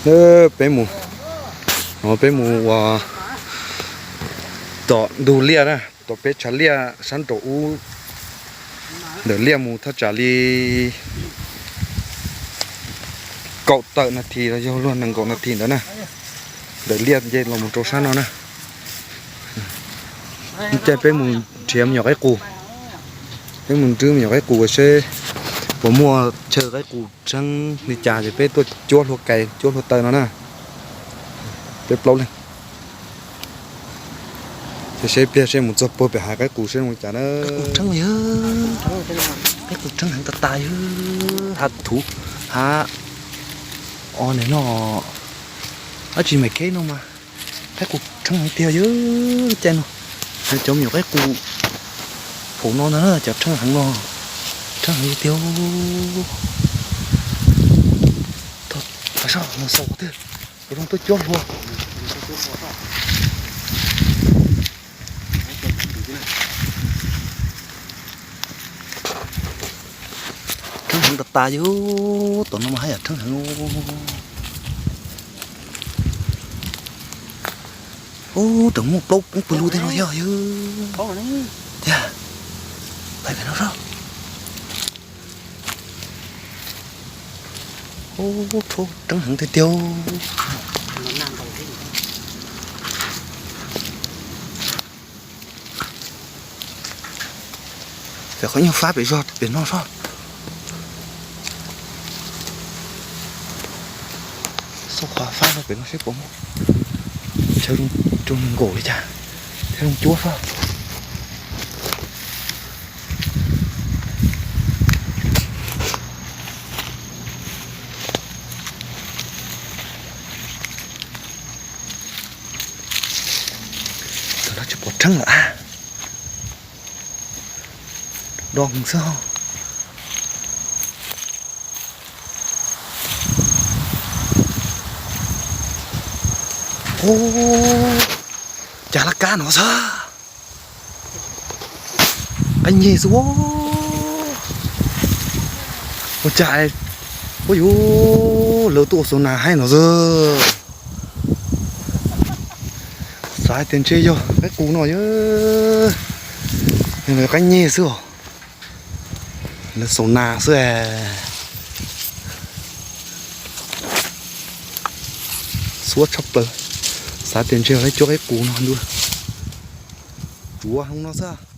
Peb mus, no peb mus ua tom ntug liaj na, tom peb tshav liaj sab nraum ub, ntawm liaj mus thaj tsam li kaum tawm nas this los yog luag nees nkaum nas this ntawd na. Ntawm liaj nce los mus rau sab no na. Caij peb mus nrhiav me nyuam qaib qus, peb mus nrhiav me nyuam qaib qus seb puas muaj chaw qaib qus tseeb li cas ces peb tuaj cuab hlua kais cuab hlua taw no na. Peb plaub leeg. Ces seb pliag seb mus txog puag pem hav qaib qus seb zoo li cas na. Qaib qus tseeb yog, qaib qus tseeb heev tas tas yog, hav thuv, hav os nim no, dab tsi me kheb no mas qaib qus tseeb heev tiag yog. Caij no, cov me nyuam qaib qus phaum no ntag na, cov tseeb heev no, tseeb heev tiag. Thaum soj mus xaus qhov twg, kuv zoo tuaj cuab hlua. Rheeb heev tas tas yog, tom no mas haj yam rheeb heev. Ub, tseem muaj plaub poob pw lug tej no thiab yog. Tiag, pais pem no soj. Ub, rheeb heev tiag tiag. Pem qhov nyuag fab pem zog pem no soj. Xauj qhov fab no pem no seb puas muaj chaw zoo nkaum li cas thiab zoo cuab soj. Tam no tsis pom rheeb lawm a. Do xwb. Ub, cas laj kab no xwb. Qaib nyeg xwb. Ua cas, ua yuv, lawv tuaj ua xaus nas haib no xwb. Xav hais tias ntshe yog qaib qus no yog, yog lawv qaib nyeg xwb os. Lawv xaus nas xwb. Xuab tshaj plaws. Xav tias ntshe yog lawv cuab qaib qus no ntua. Tsuav hlo no xwb.